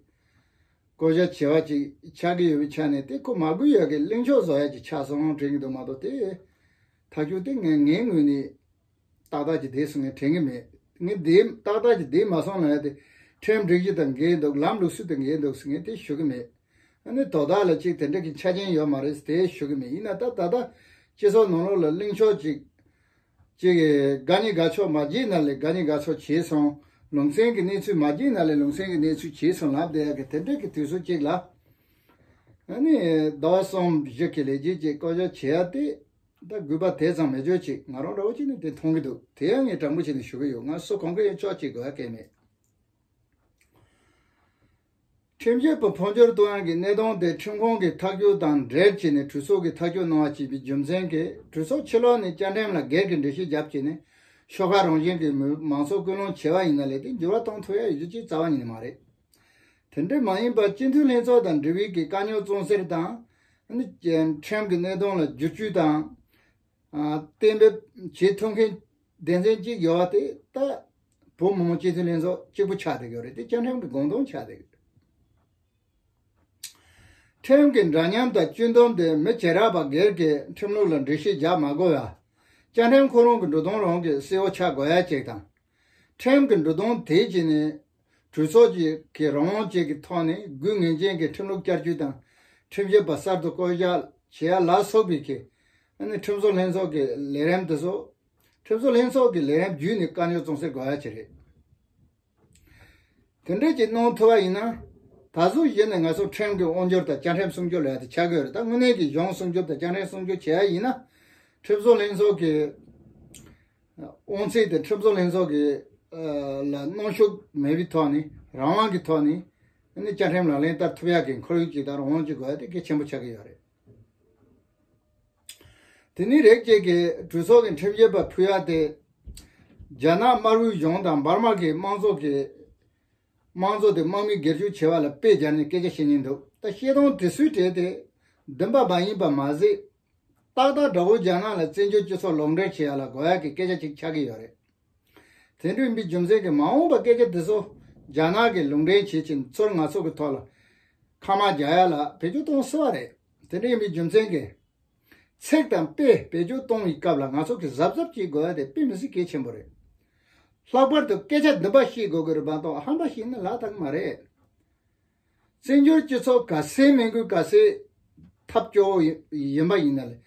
བསྐོ་གཞག་བྱས་པ་ཅིག་ཆགས་ཀྱི་ཡོད་པའི་ཆ་ནས། དེ་ཁོ་མ་དགོས་ཡ་གི་གླེང་ཕྱོགས་བཟོ་ཡ་ཅིག་ཆགས་སོང་དྲན་གྱི་འདུག་མ་གཏོགས། དེ་ཐག་གཅོད་དེ་ངས་ངའི་ངོས་ནས་ཏག་ཏག་ཅིག་བསྡད་སོང་ངས་དྲན་གྱི་མེད། ངས་བསྡད་ཏག་ཏག་ཅིག་བསྡད་མ་སོང་ལབ་ཡ་དེ། ཁྲིམས་སྒྲིག་གཞི་དང་འགལ་འདུག་ལམ་ལུགས་སྲོལ་དང་འགལ་འདུག་ཟེར་ངས་དེ་ཞུ་གི་མེད། ཨ་ནི་དོ་བདག་ལ་ཅིག་དེ་འདྲ་གི་ཆ་རྐྱེན་ཡོད་མ་རེད་དེ་ཞུ་གི་མེད། ཡིན་ན་ད་ད་ལྟ་སྤྱི་ཚོགས་ནང་ལོགས་ལ་གླེང་ཕྱོགས་ཅིག་ཅིག་དགའ་ཉེ་དགའ་ཕྱོགས་མ་བརྗེས་ན་ལས། དགའ་ཉེ་དགའ་ཕྱོགས་བྱས་སོང་། ལུང་ཚན་གྱི་གནས་ཚུལ་མ་བརྗེས་ན་ལས། ལུང་ཚན་གྱི་གནས་ཚུལ་བྱས་སོང་ལབ་བསྡད་ཡ་གི་དེ་འདྲ་གི་དུས་སུ་ཅིག་ལ། ཨ་ནི་ཟླ་བ་གསུམ་བཞི་གི་ལས་བྱེད་ཅིག་བསྐོ་གཞག་བྱེད་ཡ་དེ། ད་དགོས་པ་དེ་ཙམ་མེད་ཆོག་ཅིག་ང་རང་འདྲ་བོ་ཅིག་ནས་དེ་མཐོང་གི་འདུག་དེ་ཡང་ངས་དྲང་པོ་བྱས་ནས་ཞུ་གི་ཡོད། ང་སུ་གང་གི་ཡང་ཕྱོགས་གཅིག་དགོས་ཡ་གང་ཡང་མེད། ཁྲིམས་ཞིབ་པ་འཕོ་འགྱུར་གཏོང་ཡག་གི་གནད་དོན་དེ་ཁྲིམས་ཁང་གི་ཐག་གཅོད་དང་འབྲེལ་བྱས་ནས་གྲོས་ཚོགས་ཀྱིས་ཐག་གཅོད་གནང་བ་བྱས་པའི་རྒྱུ་མཚན་གྱིས། གྲོས་ཚོགས་ཕྱི་ལོགས་ནས་བཅའ་ཁྲིམས་ལ་སྒེར་གྱི་འགྲེལ་བཤད་བརྒྱབ་བྱས་ནས་ཤོག་ཁག་རང་བཞིན་གྱི་མི་མང་ཚོགས་སྐུལ་སློང་བྱས་པ་ཡིན་ན་ལས། དེ་འགྱུར་བ་གཏོང་ཐུབ་ཡ་ཡོད་རྒྱུ་ཅིག་རྩ་བ་ཉིད་ནས་མ་རེད། དེ་འདྲ་མ་ཡིན་པར་སྤྱི་འཐུས་ལྷན་ཚོགས་དང་འབྲེལ་བའི་གི་དཀའ་རྙོག་གཙང་སེལ་དང་། ཨ་ནི་ཁྲིམས་ཀྱི་གནད་དོན་ལ་བསྒྱུར་བཅོས་དང་། ཨ། གཏན་འབེབས་བྱེད་ཐུབ་མཁན་སྡེ་ཚན་གཅིག་ཡོད་པ་དེ་ད་བོད་མི་མང་སྤྱི་འཐུས་ལྷན་ཚོགས་གཅིག་པུ་ཆགས་བསྡད་ཡོད་རེད། དེ་བཅའ་ཁྲིམས་ཀྱི་དགོངས་དོན་ཆགས་བསྡད་ཡོད་རེད། ཁྲིམས་ཀྱི་འདྲ་མཉམ་དང་གཅུན་སྡོམ་དེ་མི་བྱེ་བྲག་པ་སྒེར་གྱིས་ཁྲིམས་ལུགས་ལ་འགྲེལ་བཤད་རྒྱག་མ་དགོས་པ། བཅའ་ཁྲིམས་ཁོ་རང་གི་འགྲོ་སྟངས་རང་གི་གསལ་བོ་ཆགས་དགོས་ཡ་གཅིག་དང་། ཁྲིམས་ཀྱི་འགྲོ་སྟངས་དེ་བྱས་ནས་གྲོས་ཚོགས་ཀྱི་གི་རང་དབང་ཅན་གྱི་ཐོག་ནས་དགོས་ངེས་ཅན་གྱི་ཁྲིམས་ལུགས་བསྐྱར་བཅོས་དང་། ཁྲིམས་ཞིབ་པ་གསར་དུ་བསྐོ་གཞག་བྱེད་ཡ་ལ་སོགས་པའི་གི་ཨ་ནི་ཁྲིམས་བཟོ་ལྷན་ཚོགས་ཀྱི་ལས་རིམ་དེ་ཚོ། ཁྲིམས་བཟོ་ལྷན་ཚོགས་ཀྱི་ལས་རིམ་བརྒྱུད་ནས་དཀའ་རྙོག་གཙང་སེལ་དགོས་ཡ་ཅིག་རེད། དེ་འདྲ་ཅིག་གནང་ཐུབ་པ་ཡིན་ན། ད་གཟོད་གཞི་ནས་ང་ཚོ་ཁྲིམས་ཀྱི་དབང་སྒྱུར་དང་བཅའ་ཁྲིམས་སྲུང་སྐྱོབ་ལ་ཡ་དེ་ཆགས་ཀྱི་ཡོད་རེད། ད་དངོས་གནས་ཀྱི་གཞུང་སྲུང་སྐྱོབ་དང་བཅའ་ཁྲིམས་སྲུང་སྐྱོབ་བྱེད་ཡ་ཡིན་ན། ཁྲིམས་བཟོ་ལྷན་ཚོགས་ཀྱི་དབང་ཚད་དེ་ཁྲིམས་བཟོ་ལྷན་ཚོགས་ཀྱི་ ལ་གནོན་ཤུགས་མེད་པའི་ཐོག་ནས་རང་དབང་གི་ཐོག་ནས་ཨ་ནི་བཅའ་ཁྲིམས་ལག་ལེན་བསྟར་ཐུབ་ཡག་གི་ཁོར་ཡུག་ཅིག་དང་རང་དབང་ཅིག་དགོས་ཡ་དེ་གལ་ཆེན་པོ་ཆགས་ཀྱི་ཡོད་རེད། དེ་ནི་རེད་ཅེས་ཀྱི་གྲོས་ཚོགས་ཀྱི་ཁྲིམས་ཆད་པ་ཕུལ་ཡ་དེ། རྒྱ་ནག་དམར་པོའི་གཞུང་དང་འབར་མ་གི་དམངས་གཙོ་གི་དམངས་གཙོ་དེ་དམག་མིས་སྒེར་གཅོད་བྱས་པ་ལ་དཔེ་སྦྱར་ནས་སྐད་ཆ་བཤད་སྙིང་འདུག་ད་བཤད་སྟངས་དེ་ཚོའི་གྲས་དེ་བདེན་པ་མ་ཡིན་པ་མ་ཟད། ཏག་ཏག་དགྲ་བོ་རྒྱ་ནག་ལ་བཙན་བྱོལ་སྤྱི་ཚོགས་ལུང་འདྲེན་བྱེད་ཡ་ལ་དགོས་ཡ་གི་སྐད་ཆ་ཅིག་ཆགས་ཀྱི་ཡོད་རེད། དེ་འདྲ་ཡིན་པའི་རྒྱུ་མཚན་གྱིས་མ་འོངས་པ་སྐད་ཆ་དེ་ཚོ་རྒྱ་ནག་གིས་ལུང་འདྲེན་བྱེད་ཕྱིན་ཚུར་ང་ཚོ་གི་ཐོག་ལ་ཁ་དམག་རྒྱག་ཡ་ལ་བེད་སྤྱོད་གཏོང་སྲིད་པ་རེད། དེ་འདྲ་ཡིན་པའི་རྒྱུ་མཚན་གྱིས། ཚིག་དང་དཔེ་བེད་སྤྱོད་གཏོང་བའི་སྐབས་ལ་ང་ཚོ་གིས་གཟབ་གཟབ་བྱེད་དགོས་ཡ་དེ་དཔེ་མི་སྲིད་གལ་ཆེན་པོ་རེད། ལྷག་པར་དུ་སྐད་ཆ་བདེན་པ་བཤད་དགོས་ཀྱི་རེད་མ་གཏོགས་ཧམ་པ་བཤད་ན་ལག་ཐག་མ་རེད། བཙན་བྱོལ་སྤྱི་ཚོགས་ག་ཚད་མི་འགུལ་ག་ཚད་ཐབས་སྐྱོ་བོ་ཡིན་ཡིན་པ་ཡིན་ན་ལས།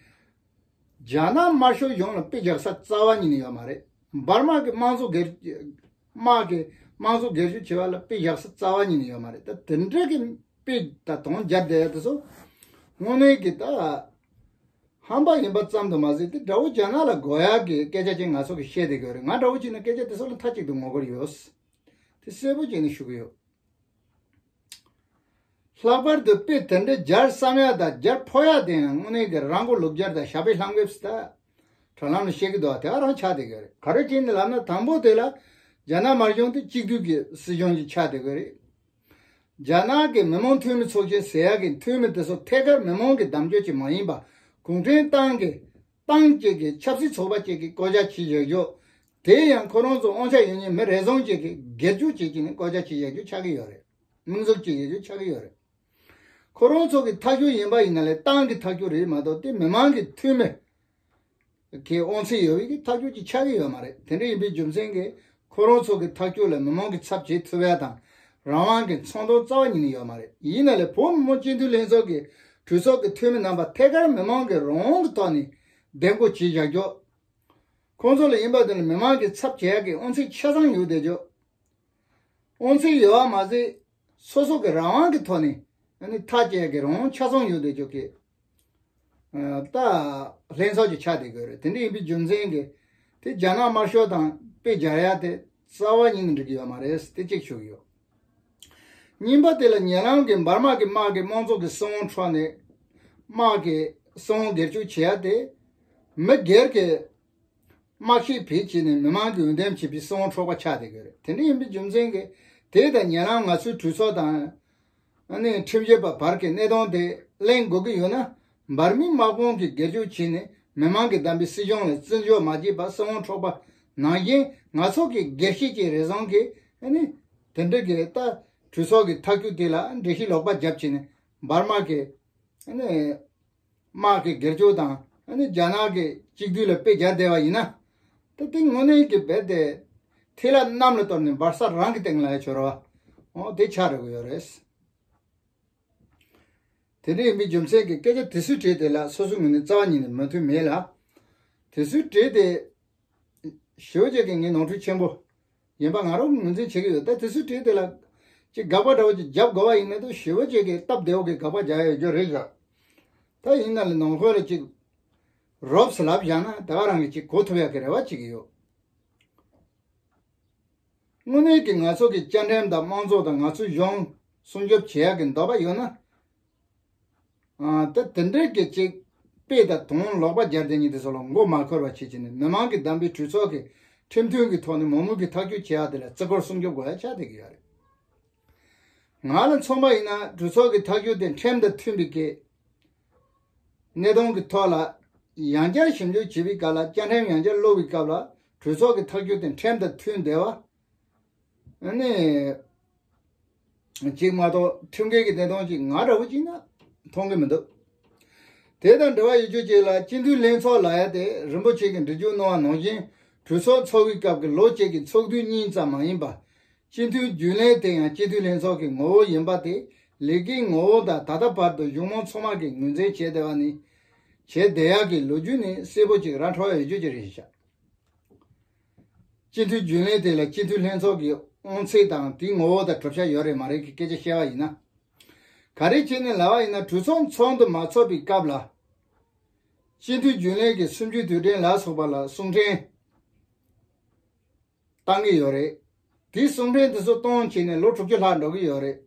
རྒྱ་ནག་དམར་ཤོག་གཞུང་ལ་དཔེ་རྒྱག་ས་རྩ་བ་ཉིད་ནས་ཡོད་མ་རེད། འབར་མ་གི་དམངས་གཙོ་སྒེར་དམག་གི་དམངས་གཙོ་སྒེར་གཅོད་བྱེད་པ་ལ་དཔེ་བཞག་ས་རྩ་བ་ཉིད་ནས་ཡོད་མ་རེད། ད་དེ་འདྲ་གི་དཔེ་ད་དོན་རྒྱབ་བསྡད་ཡ་དེ་ཚོ་དངོས་གནས་ཀྱི་ད་ཧམ་པ་ཡིན་པ་ཙམ་དུ་མ་ཟད་དེ་དགྲ་བོ་རྒྱ་ནག་ལ་དགོས་ཡག་གི་སྐད་ཆ་ཅིག་ང་ཚོ་གིས་བཤད་བསྡད་ཀྱི་ཡོད་རེད། ང་འདྲ་བོ་ཅིག་ན་སྐད་ཆ་དེ་ཚོ་ལ་མཐའ་གཅིག་ཏུ་ངོ་རྒོལ་ཡོད། དེ་གསལ་པོ་བྱས་ནས་ཞུ་གི་ཡོད། ལྷག་པར་དུ་དཔེ་དེ་འདྲའི་སྦྱར་བསམ་ཡ་དང་སྦྱར་ཕོད་ཡ་དེ་ཡང་དངོས་གནས་ཀྱི་རང་མགོ་ལུག་སྦྱར་དང་ཞྭ་པའི་ལྷམ་གེབས་སུ་ད་དྲ་ལམ་ལ་བཤད་ཀྱི་འདུག་བ། དེ་ག་རང་ཆགས་བསྡད་ཀྱི་རེད། ག་རེ་བྱས་ནས་ལབ་ན་དང་པོ་དེ་ལ་རྒྱ་ནག་དམར་གཞུང་དེ་གཅིག་སྡུད་ཀྱི་སྲིད་གཞུང་ཅིག་ཆགས་བསྡད་ཀྱི་རེད། རྒྱ་ནག་གི་མི་མང་འཐུས་མི་ཚོགས་ཆེན་ཟེར་ཡ་གི་འཐུས་མི་དེ་ཚོ་ཐད་ཀར་མི་མང་གི་གདམ་ཕྱོགས་ཅིག་མ་ཡིན་པ་གུང་ཁྲན་ཏང་གི་ཏང་གཅིག་གི་ཆབ་སྲིད་ཚོགས་པ་གཅིག་གི་བསྐོ་བཞག་བྱས་བཞག་རྒྱུ། དེ་ཡང་ཁོ་རང་ཚོ་དབང་ཆ་ཡོད་མཁན་མི་རེ་ཟུང་གཅིག་གི་སྒེར་གཅོད་བྱེད་ཀྱི་ནི་བསྐོ་བཞག་བྱས་བཞག་རྒྱུ་ཆགས་ཀྱི་ཡོད་རེད། དམིགས་འཛུགས་བྱས་བཞག་རྒྱུ་ཆགས་ཀྱི་ཡོད་རེད། ཁོ་རང་ཚོ་གི་ཐག་གཅོད་ཡིན་པ་ཡིན་ན་ལས་ཏང་གི་ཐག་གཅོད་རེད་མ་གཏོགས་དེ་མི་མང་གི་འཐུས་མི་གི་དབང་ཚད་ཡོད་པའི་གི་ཐག་གཅོད་ཅིག་ཆགས་ཀྱི་ཡོད་མ་རེད། དེ་འདྲ་ཡིན་པའི་རྒྱུ་མཚན་གྱིས་ཁོ་རང་ཚོ་གི་ཐག་གཅོད་ལ་མི་མང་གི་ཚབ་བྱེད་ཐུབ་ཡ་དང་རང་དབང་གི་ཚོང་དོན་རྩ་བ་ཉིད་ནས་ཡོད་མ་རེད། ཡིན་ན་ལས་བོད་མི་མང་སྤྱི་འཐུས་ལྷན་ཚོགས་ཀྱི་གྲོས་ཚོགས་ཀྱི་འཐུས་མི་རྣམ་པ་ཐད་ཀར་མི་མང་གི་རང་དབང་གི་ཐོག་ནས་འདེམས་བསྐོ་བྱས་བཞག་རྒྱུ། ཁོང་ཚོ་ལ་ཡིན་པ་དེ་ལ་མི་མང་གི་ཚབ་བྱེད་ཡ་གི་དབང་ཚད་ཆ་ཚང་ཡོད་བསྡད་རྒྱུ། དབང་ཚད་ཡོད་པ་མ་ཟད། སོ་སོ་གི་རང་དབང་གི་ཐོག་ནས་ཨ་ནི་ཐག་བཅད་ཡ་གི་རང་དབང་ཆ་ཚང་ཡོད་བསྡད་རྒྱུ་གི་ད་ལྷན་ཚོགས་ཅིག་ཆགས་བསྡད་དགོས་རེད། དེ་འདྲ་ཡིན་པའི་རྒྱུ་མཚན་གྱིས་དེ་རྒྱ་ནག་དམར་ཤོག་དང་དཔེ་སྦྱར་ཡ་དེ་རྩ་བ་ཉིད་ནས་འགྲིག་གི་ཡོད་མ་རེད། དེ་གཅིག་ཞུ་གི་ཡོད། གཉིས་པ་དེ་ལ་ཉེ་ལམ་གྱི་འབར་མ་གི་དམག་གི་དམངས་གཙོ་གི་སྲིད་དབང་འཕྲོག་ནས་དམག་གི་སྲིད་དབང་སྒེར་གཅོད་བྱེད་ཡ་དེ་མི་སྒེར་གྱི་དམག་ཤེད་བེད་སྤྱད་ནས་མི་མང་གི་འོས་འདེམས་བྱས་པའི་སྲིད་དབང་འཕྲོག་པ་ཆགས་བསྡད་ཀྱི་རེད། དེ་འདྲ་ཡིན་པའི་རྒྱུ་མཚན་གྱིས་དེ་དང་ཉེ་ལམ་ང་ཚོའི་གྲོས་ཚོགས་དང་ཨ་ནི་ཁྲིམས་ཞིབ་པ་བར་གྱི་གནད་དོན་དེ་གླེང་དགོས་ཀྱི་ཡོད་ན། འབར་མའི་དམག་དཔུང་གིས་སྒེར་གཅོད་བྱས་ནས་མི་མང་གིས་བདམས་པའི་སྲིད་གཞུང་ལ་བརྩི་འཇོག་མ་བྱས་པར་སྲིད་དབང་འཕྲོག་པ་ནང་བཞིན། ང་ཚོ་གིས་སྒེར་གཅོད་ཀྱི་རེ་ཟུང་གིས་ཨ་ནི་དེ་འདྲ་གི་ད་གྲོས་ཚོགས་ཀྱི་ཐག་གཅོད་དེ་ལ་འགྲེལ་བཤད་ལོག་པ་བརྒྱབ་བྱས་ནས་འབར་མ་གི་ཨ་ནི་དམག་གི་སྒེར་གཅོད་དང་ཨ་ནི་རྒྱ་ནག་གི་གཅིག་སྡུད་ལ་དཔེ་རྒྱག་བསྡད་པ་ཡིན་ན། ད་དེ་དངོས་གནས་ཀྱི་རྦད་དེ་ཐལ་བ་གནམ་ལ་གཏོར་ནས་འབར་ས་རང་གི་སྟེང་ལ་ཡ་ཤོར་བ། འོ་དེ་ཆགས་འགྲོ་གི་ཡོད་རེད། དེ་འདྲ་ཡིན་པའི་རྒྱུ་མཚན་གྱིས་སྐད་ཆ་དེ་ཚོའི་གྲས་དེ་ལ་སོ་སོའི་ངོས་ནས་རྩ་བ་ཉིད་ནས་མོས་མཐུན་མེད་ལ། དེ་ཚོའི་གྲས་དེ་ཞེ་པོ་ཅིག་གི་ངའི་ནོར་འཁྲུལ་ཆེན་པོ་ཡིན་པ་ང་རང་ངོས་འཛིན་བྱེད་ཀྱི་ཡོད། ད་དེ་ཚོའི་གྲས་དེ་ལ་ཅིག་དགག་པ་འདྲ་བོ་ཅིག་རྒྱབ་དགོས་པ་ཡིན་ན་ད་ཞེ་པོ་ཅིག་གི་སྟབས་བདེ་བོ་གི་དགག་པ་རྒྱག་ཡ་ཡོད་རྒྱུ་རེད་ཤག་ད་ཡིན་ན་ལས་ནང་ཁུལ་ལ་ཅིག་རོབ་ཙམ་ལབ་བཞག་ན་ད་ག་རང་གིས་ཅིག་གོ་ཐུབ་ཡ་གི་རེ་བ་བྱེད་ཀྱི་ཡོད། དངོས་གནས་ཀྱི་ང་ཚོ་གི་བཅའ་ཁྲིམས་དང་དམངས་གཙོ་དང་ང་ཚོའི་གཞུང་སྲུང་སྐྱོབ་བྱེད་ཡག་གི་འདོད་པ་ཡོད་ན། ཨ་ད་དེ་འདྲའི་གི་ཅིག་དཔེ་དང་དོན་ལོག་པ་སྦྱར་བསྡད་མཁན་དེ་ཚོ་ལ་མགོ་མ་འཁོར་བ་བྱེད་ཀྱི་ནི་མི་མང་གིས་བདམས་པའི་གྲོས་ཚོགས་ཀྱི་ཁྲིམས་མཐུན་གྱི་ཐོག་ནས་མང་མོས་ཀྱི་ཐག་གཅོད་བྱེད་ཡག་དེ་ལ་བརྩི་བཀུར་སྲུང་སྐྱོབ་དགོས་ཡ་ཆགས་བསྡད་ཀྱི་ཡོད་རེད། ང་ལ་མཚོན་པ་ཡིན་ན་གྲོས་ཚོགས་ཀྱི་ཐག་གཅོད་དེ་ཁྲིམས་དང་མཐུན་པའི་གི་གནས་སྟངས་ཀྱི་ཐོག་ལ་ཡང་བསྐྱར་ཞིབ་འཇུག་བྱེད་པའི་སྐབས་ལ་བཅའ་ཁྲིམས་ཡང་བསྐྱར་ཀློག་པའི་སྐབས་ལ་གྲོས་ཚོགས་ཀྱི་ཐག་གཅོད་དེ་ཁྲིམས་དང་མཐུན་བསྡད་པ་ཨ་ནི་གཅིག་མ་གཏོགས་ཁྲིམས་འགལ་གྱི་གནས་སྟངས་ཅིག་ང་འདྲ་བོ་ཅིག་ན་མཐོང་གི་མི་འདུག་དེ་དང་འབྲེལ་བ་ཡོད་རྒྱུ་ཅིག་ལ་སྤྱི་འཐུས་ལྷན་ཚོགས་ལབ་ཡ་དེ་རིན་པོ་ཆེ་གིས་འགྲེལ་བརྗོད་གནང་བ་ནང་བཞིན་གྲོས་ཚོགས་འཚོགས་པའི་སྐབས་ཀྱི་ལོ་གཅིག་གི་ཚོགས་དུས་གཉིས་ཙམ་མ་ཡིན་པ། སྤྱི་འཐུས་རྒྱུན་ལས་དེ་ཡང་སྤྱི་འཐུས་ལྷན་ཚོགས་ཀྱི་ངོ་བོ་ཡིན་པ་དེ་ལས་ཀའི་ངོ་བོ་དང་ད་ལྟ་བར་དུ་གཞུང་མང་ཚང་མ་གིས་ངོས་འཛིན་བྱས་བསྡད་པ་ནི། བྱས་བསྡད་ཡག་གི་ལོ་རྒྱུས་ནི་གསལ་པོ་ཅིག་ར་འཕྲོད་ཡ་ཡོད་རྒྱུ་ཅིག་རེད་ཤག་སྤྱི་འཐུས་རྒྱུན་ལས་དེ་ལ་སྤྱི་འཐུས་ལྷན་ཚོགས་ཀྱི་དབང་ཚད་དང་དེའི་ངོ་བོ་དང་གྲུབ་ཆ་ཡོད་རེད་མ་རེད་ཀྱི་སྐད་ཆ་བཤད་པ་ཡིན་ན། ག་རེ་བྱས་ནས་ལབ་པ་ཡིན་ན་གྲོས་ཚོགས་ཚོགས་འདུ་མ་ཚོགས་པའི་སྐབས་ལ། སྤྱི་འཐུས་རྒྱུན་ལས་ཀྱི་གསུམ་བཅུའི་དུས་དྲན་ལ་སོགས་པ་ལ་གསུང་འཕྲིན། བཏང་གི་ཡོད་རེད། དེའི་གསུང་འཕྲིན་དེ་ཚོ་གཏོང་བྱས་ནས་ལོ་དྲུག་ཅུ་ལྷག་འགྲོ་གི་ཡོད་རེད།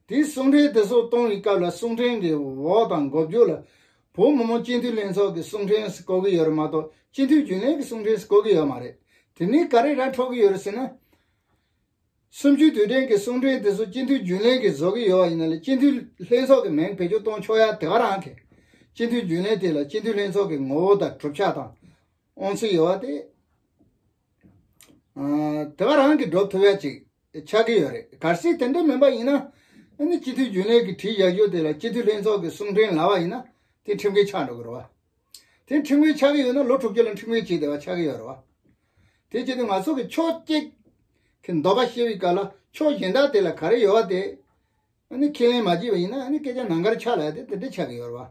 དེའི་གསུང་འཕྲིན་དེ་ཚོ་གཏོང་བའི་སྐབས་ལ་གསུང་འཕྲིན་གྱི་འོག་དང་འགོ་བརྗོད་ལ་བོད་མི་མང་སྤྱི་འཐུས་ལྷན་ཚོགས་ཀྱི་གསུང་འཕྲིན་ཟེར་བཀོད་ཀྱི་ཡོད་རེད་མ་གཏོགས་སྤྱི་འཐུས་རྒྱུན་ལས་ཀྱི་གསུང་འཕྲིན་ཟེར་བཀོད་ཀྱི་ཡོད་མ་རེད། དེ་ནས་ག་རེ་ར་འཕྲོད་ཀྱི་ཡོད་རེད་ཟེར་ན། གསུམ་བཅུའི་དུས་དྲན་གྱི་གསུང་འཕྲིན་དེ་ཚོ་སྤྱི་འཐུས་རྒྱུན་ལས་ཀྱིས་བཟོ་གི་ཡོད་པ་ཡིན་ན་ལས་སྤྱི་འཐུས་ལྷན་ཚོགས་ཀྱི་མིང་བེད་སྤྱོད་གཏོང་ཆོག་ཡ་དེ་ག་རང་གི་སྤྱི་འཐུས་རྒྱུན་ལས་དེ་ལ་སྤྱི་འཐུས་ལྷན་ཚོགས་ཀྱི་ངོ་བོ་དང་གྲུབ་ཆ་དང་དབང་ཚད་ཡོད་པ་དེ། ཨ། དེ་ག་རང་གིས་སྒྲུབ་ཐུབ་ཡ་ཅིག་ཆགས་ཀྱི་ཡོད་རེད། གལ་སྲིད་དེ་འདྲ་མིན་པ་ཡིན་ན། ཨ་ནི་སྤྱི་འཐུས་རྒྱུན་ལས་ཀྱིས་བྲིས་བཞག་རྒྱུ་དེ་ལ་སྤྱི་འཐུས་ལྷན་ཚོགས་ཀྱི་གསུང་འཕྲིན་ལབ་པ་ཡིན་ན་དེ་ཁྲིམས་འགལ་ཆགས་འགྲོ་གི་རེད་བ། དེ་ཁྲིམས་འགལ་ཆགས་ཀྱི་ཡོད་ན་ལོ་དྲུག་ཅུ་ལ་ཁྲིམས་འགལ་བྱས་བསྡད་པ་ཆགས་ཀྱི་ཡོད་རེད་བ། དེ་བྱས་ཏེ་ང་ཚོ་གི་ཕྱོགས་གཅིག་གི་འདོད་པ་བཤད་པའི་སྐབས་ལ་ཕྱོགས་གཞན་དག་དེ་ལ་ག་རེ་ཡོད་པ་དེ། ཨ་ནི་ཁས་ལེན་མ་བྱས་པ་ཡིན་ན་ཨ་ནི་སྐད་ཆ་ནང་ཁར་ཆགས་ལ་དེ་དེ་འདྲ་ཆགས་ཀྱི་ཡོད་རེད་བ།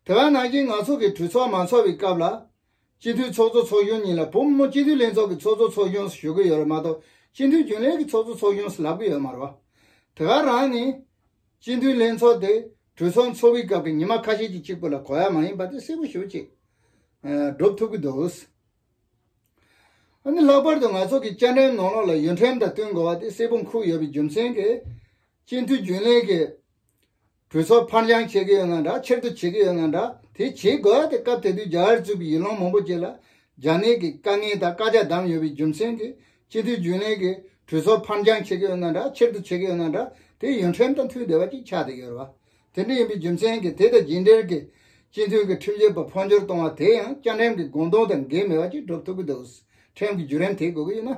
དེ་ག་ནང་བཞིན་ང་ཚོ་གི་གྲོས་ཚོགས་མ་ཚོགས་པའི་སྐབས་ལ། སྤྱི་འཐུས་ཚོགས་གཙོ་ཚོགས་གཞོན་གཉིས་ལ་བོད་མི་མང་སྤྱི་འཐུས་ལྷན་ཚོགས་ཀྱི་ཚོགས་གཙོ་ཚོགས་གཞོན་ཞུ་གི་ཡོད་རེད་མ་གཏོགས་སྤྱི་འཐུས་རྒྱུན་ལས་ཀྱི་ཚོགས་གཙོ་ཚོགས་གཞོན་ལབ་གི་ཡོད་མ་རེད་བ། དེ་ག་རང་ནི། སྤྱི་འཐུས་ལྷན་ཚོགས་དེ་གྲོས་ཚོགས་འཚོགས་པའི་སྐབས་ཀྱི་ཉི་མ་ཁ་ཤས་ཀྱི་གཅིག་པུ་ལ་གོ་ཡ་མ་ཡིན་པ་དེ་གསལ་པོ་ཞེ་པོ་ཅིག་སྒྲུབ་ཐུབ་ཀྱི་འདུག་ཨ་ནི་ལྷག་པར་དུ་ང་ཚོ་གི་བཅའ་ཁྲིམས་ནང་ལོགས་ལ་ཡུལ་ཁྲིམས་དང་བསྟུན་དགོས་པ་དེ་གསལ་པོ་འཁོད་ཡོད་པའི་རྒྱུ་མཚན་གྱིས། སྤྱི་འཐུས་རྒྱུན་ལས་ཀྱི་གྲོས་ཚོགས་ཕར་འགྱངས་བྱེད་ཀྱི་ཡོད་ན་འདྲ་ཕྱིར་བསྡུ་བྱེད་ཀྱི་ཡོད་ན་འདྲ་དེ་བྱེད་དགོས་ཡ་དེ་སྐབས་དེ་དུས་རྒྱ་གར་གཙོས་པའི་ཡུལ་ལུང་མང་པོ་ཅིག་ལ་རྒྱ་ནད་ཀྱི་དཀའ་ངལ་དང་བཀག་རྒྱ་བསྡམས་ཡོད་པའི་རྒྱུ་མཚན་གྱིས་སྤྱི་འཐུས་རྒྱུན་ལས་ཀྱི་གྲོས་ཚོགས་ཕར་འགྱངས་བྱེད་ཀྱི་ཡོད་ན་འདྲ་ཕྱིར་བསྡུ་བྱེད་ཀྱི་ཡོད་ན་འདྲ་དེ་ཡུལ་ཁྲིམས་དང་མཐུན་བསྡད་པ་ཅིག་ཆགས་བསྡད་ཡོད་རེད་བ། དེ་འདྲ་ཡིན་པའི་རྒྱུ་མཚན་གྱིས་དེ་དང་རྗེས་འབྲེལ་གྱི་སྤྱི་འཐུས་ཀྱི་ཁྲིམས་ཞིབ་པ་འཕོ་འགྱུར་གཏོང་བ་དེ་ཡང་བཅའ་ཁྲིམས་ཀྱི་དགོངས་དོན་དང་འགལ་མེད་པ་ཅིག་སྒྲུབ་ཐུབ་ཀྱི་འདུག་ཁྲིམས་ཀྱི་བརྒྱུད་རིམ་དེ་དགོས་ཀྱི་ཡོད་ན།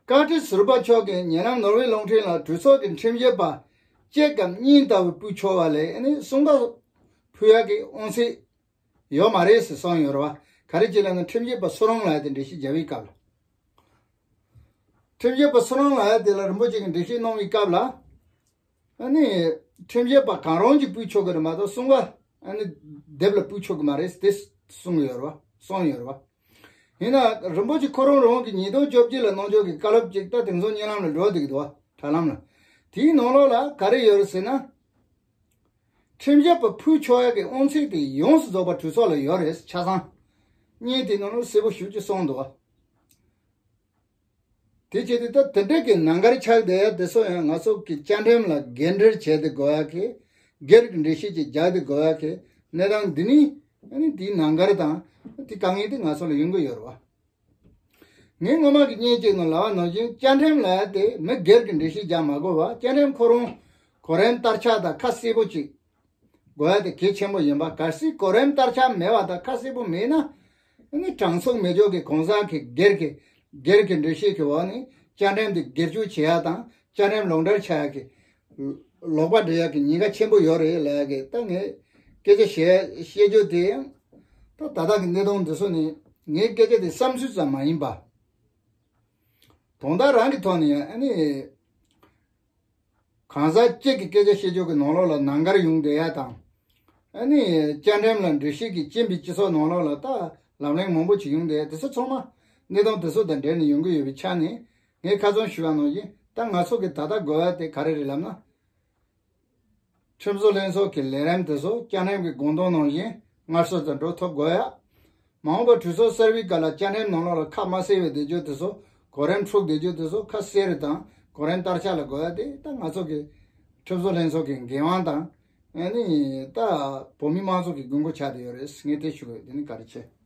བཀའ་ཁྲི་ཟུར་པ་མཆོག་གིས་ཉེ་ལམ་ནོར་ཝེ་རླུང་འཕྲིན་ལ་གྲོས་ཚོགས་ཀྱི་ཁྲིམས་ཞིབ་པ་གཅིག་གམ་གཉིས་ལྟ་བུ་ཕུད་ཆོག་པ་ལས་ཨ་ནི་གསུམ་པ་ཕུད་ཡག་གི་དབང་ཚད་ཡོད་མ་རེད་ཟེར་གསུངས་ཡོད་རེད་བ། ག་རེ་བྱས་ལབ་ན་ཁྲིམས་ཞིབ་པ་སུ་རུང་ལགས་དེ་འགྲེལ་བཤད་བརྒྱབ་པའི་སྐབས་ལ། ཁྲིམས་ཞིབ་པ་སུ་རུང་ལགས་དེ་ལ་རིན་པོ་ཆེ་གིས་འགྲེལ་བཤད་གནང་བའི་སྐབས་ལ། ཨ་ནི། ཁྲིམས་ཞིབ་པ་གང་རུང་གིས་ཕུད་ཆོག་གི་རེད་མ་གཏོགས་གསུམ་པ་ཨ་ནི་སྡེབ་ལ་ཕུད་ཆོག་གི་མ་རེད་དེ་གསུངས་ཡོད་རེད་བ་གསུངས་ཡོད་རེད་བ། ཡིན་ན་རིན་པོ་ཆེ་ཁོ་རང་རང་གི་ཉིས་སྟོང་བཅོ་བརྒྱད་ལ་གནང་ཕྱོགས་ཀྱི་བཀའ་སློབ་ཅིག་ད་དེང་སང་བརྙན་ལམ་ལ་འགྲོ་བསྡད་ཀྱི་འདུག་བ་དྲ་ལམ་ལ། དེའི་ནང་ལོགས་ལ་ག་རེ་ཡོད་རེད་ཟེར་ན། ཁྲིམས་ཞིབ་པ་ཕུད་ཆོག་ཡག་གི་དབང་ཚད་དེ་ཡོངས་སུ་རྫོགས་པ་གྲོས་ཚོགས་ལ་ཡོད་རེད་ཆ་ཚང་། བརྙན་དེའི་ནང་ལ་གསལ་པོ་ཞེ་པོ་ཅིག་གསུངས་འདུག་བ། དེ་བྱས་ཏེ་ད་དེ་འདྲ་གི་ནང་ཁར་ཆགས་བསྡད་ཡ་དེ་ཚོ་ཡང་ང་ཚོ་གི་བཅའ་ཁྲིམས་ལ་འགལ་འབྲེལ་བྱས་ཏེ་དགོས་ཡ་གི་སྒེར་གྱི་འགྲེལ་བཤད་ཅིག་རྒྱག་སྟེ་དགོས་ཡ་གི་གནས་སྟངས་འདི་ནི་ཨ་ནི་དེའི་ནང་ཁར་དང་དེ་དཀའ་ངལ་དེ་ང་ཚོ་ལ་ཡོང་གི་ཡོད་རེད་བ། ངས་སྔོན་མ་གི་བརྙན་གཅིག་ནང་ལབ་པ་ནང་བཞིན་བཅའ་ཁྲིམས་ལབ་ཡ་དེ་མི་སྒེར་གྱི་འགྲེལ་བཤད་རྒྱག་མ་དགོས་པ་བཅའ་ཁྲིམས་ཁོ་རང་གོ་རིམ་བསྟར་ཆགས་དང་ཁ་གསལ་པོ་ཅིག་དགོས་ཡ་དེ་གལ་ཆེན་པོ་ཡིན་པ། གལ་སྲིད་གོ་རིམ་བསྟར་ཆགས་མེད་པ་དང་ཁ་གསལ་པོ་མེད་ན། ཨ་ནི་དྲང་ཚུགས་མེད་ཕྱོགས་ཀྱི་གང་ཟག་གི་སྒེར་གྱི་སྒེར་གྱི་འགྲེལ་བཤད་ཀྱི་འོག་ནས་བཅའ་ཁྲིམས་དེ་སྒེར་གཅོད་བྱེད་ཡ་དང་བཅའ་ཁྲིམས་ལུང་འདྲེན་བྱ་ཡ་གི་ལོག་པ་སྒྲིལ་ཡ་གི་ཉེན་ཁ་ཆེན་པོ་ཡོད་རེད་ལབ་ཡ་གི་ད་ངས་སྐད་ཆ་བཤད་བཤད་རྒྱུ་དེ་ཡང་ད་ད་ལྟ་གི་གནས་སྟངས་འདི་ཚོ་ནི་ངའི་སྐད་ཆ་དེ་བསམ་ཚུལ་ཙམ་མ་ཡིན་པ། དོན་དག་རང་གི་ཐོག་ནས་ཡང་ཨ་ནི། གང་ཟག་གཅིག་གི་སྐད་ཆ་བཤད་རྒྱུ་གི་ནང་ལོགས་ལ་ནང་འགལ་ཡོང་བསྡད་ཡ་དང་། ཨ་ནི་བཅའ་ཁྲིམས་ལ་འགྲེལ་བཤད་ཀྱིས་བཅིངས་པའི་སྤྱི་ཚོགས་ནང་ལོགས་ལ་ད་ལམ་རིམ་མང་པོ་ཅིག་ཡོང་བསྡད་ཡ་དེ་ཚོ་ཚང་མ་གནས་སྟངས་དེ་ཚོ་དང་འབྲེལ་ནས་ཡོང་གི་ཡོད་པའི་ཆ་ནས་ངས་ཁ་སང་ཞུས་པ་ནང་བཞིན་ད་ང་ཚོ་གི་ད་ལྟ་དགོས་ཡ་དེ་ག་རེ་རེད་ལབ་ན། ཁྲིམས་བཟོ་ལྷན་ཚོགས་ཀྱི་ལས་རིམ་དེ་ཚོ་བཅའ་ཁྲིམས་ཀྱི་དགོངས་དོན་ནང་བཞིན་སྔར་སྲོལ་དུ་འགྲོ་ཐུབ་དགོས་ཡ། མ་འོངས་པར་གྲོས་ཚོགས་གསར་པའི་སྐབས་ལ་བཅའ་ཁྲིམས་ནང་ལོགས་ལ་ཁ་མ་གསལ་བའི་བསྡད་རྒྱུ་དེ་ཚོ་གོ་རིམ་འཁྲུག་བསྡད་རྒྱུ་དེ་ཚོ་ཁ་གསལ་རེ་དང་གོ་རིམ་བསྟར་ཆགས་ལ་དགོས་ཡ་དེ་ད་ང་ཚོ་གི་ཁྲིམས་བཟོ་ལྷན་ཚོགས་ཀྱི་འགན་དབང་དང་ཨ་ནི་ད་བོད་མི་མང་ཚོགས་ཀྱི་དགོས་མཁོ་ཆགས་བསྡད་ཡོད་རེད། ངས་དེ་ཞུ་དགོས། དེ་ནི་བཀའ་དྲིན་ཆེ།